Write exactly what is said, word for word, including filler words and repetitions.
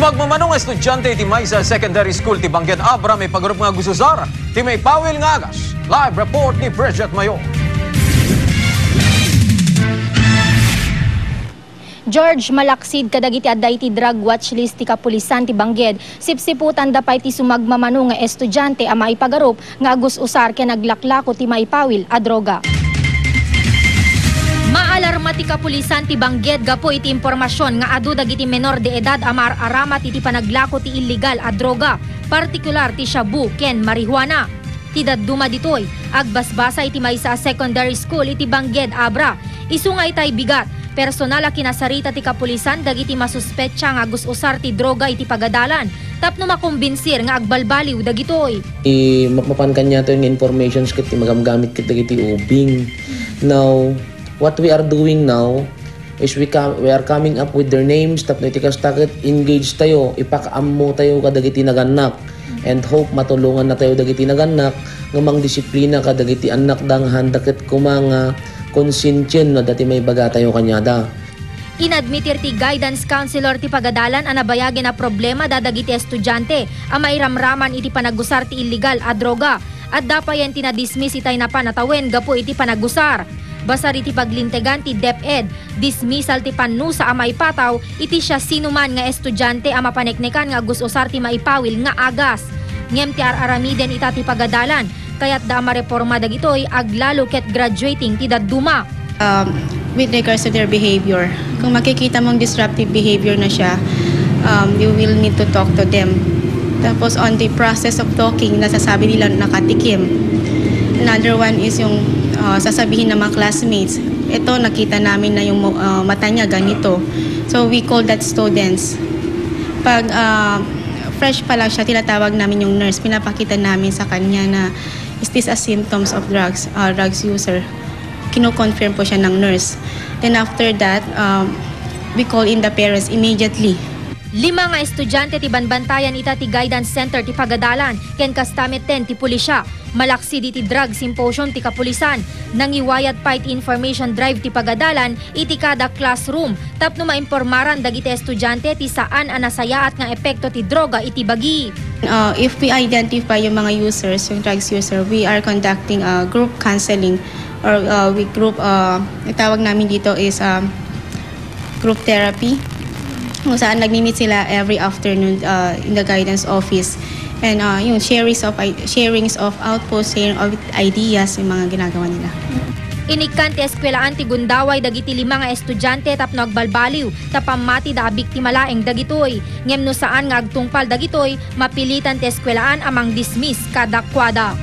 Pagmamano nga estudiante iti maysa a secondary school ti Bangged Abra maipagarop nga agususar ti maipawil nga agas. Live report ni Bridget Mayor. George, malaksid kadagiti adda iti drug watch list ti kapulisan ti Bangged, sipsiputanda pay ti sumagmamano nga estudiante a maipagarop nga agus-usar ken aglaklako ti maipawil a droga. Maalarma ti kapulisan ti Bangged gapu iti impormasion nga adu dagiti menor de edad a maar-aramat iti panaglako ti illegal a droga, partikular ti shabu ken marijuana. Ti dadduma ditoy, agbasbasa iti maysa a secondary school iti Bangged, Abra. Isu nga itay bigat, personal a kinasarita ti kapulisan dagiti masuspetsa nga agus-usar ti droga iti pagadalan tapno makombinsir nga agbalbaliw dagitoy. I, mapapan kaniato nga informations ket ti magamgamit ket dagiti ubing. Now, what we are doing now is we, come, we are coming up with their names tapno iti kasta ket engage tayo, ipakaammo tayo kadagiti nagannak, and hope matulongan na tayo dagiti nagannak nga mangdisiplina kadagiti annakda nga handa ket kuma nga konsensien no adda ti maibaga tayo kaniada. Inadmitir ti guidance counselor ti pagadalan a nabayagen a problema da dagiti estudiante a mairamraman iti panagusar ti illegal a droga. Adda payen ti nadismiss itay napan a tawen gapu iti panagusar. Basar iti paglintegan ti DepEd, dismissal ti pannusa a maipataw iti siasinoman nga estudiante a mapaneknekan nga agus-usar ti maipawil nga agas. Ngem ti ar-aramiden ita ti pagadalan, kayatda a mareporma dagitoy aglalo ket graduating ti dadduma. Um, with regards to their behavior, kung makikita mong disruptive behavior na siya, um, you will need to talk to them. Tapos on the process of talking, nasasabi nila nakatikim. Another one is yung, uh, sasabihin ng mga classmates, "Ito, nakita namin na yung mo-, uh, mata niya ganito." So we call that students. Pag, uh, fresh pa lang siya, tinatawag namin yung nurse. Pinapakita namin sa kanya na, "Is this a symptoms of drugs, uh, drugs user?" Kino-confirm po siya ng nurse. Then after that, um, we call in the parents immediately. Lima nga estudiante ti banbantayan ita ti guidance center ti pagadalan, ken kasta metten ti pulisya. Malaksid iti drug symposium ti kapulisan, nangiwayat pay ti information drive ti pagadalan iti kada classroom tapno maimpormaran dagiti estudiante ti saan a nasayaat nga epekto ti droga iti bagi. Uh, if we identify yung mga users, yung drugs user, we are conducting a group counseling or, uh, we group, uh, itawag namin dito is, um, group therapy, kung saan nagmi-meet sila every afternoon, uh, in the guidance office. And, uh, yung sharings of i-, sharings of outpost, sharing of ideas, yung mga ginagawa nila. Inikkan ti eskuelaan ti gundaway dagiti lima nga estudiante tapno agbalbaliw ta pammatida a biktima laeng dagitoy. Ngem no saan nga agtungpal dagitoy, mapilitan ti eskuelaan a mangdismiss kadakuada.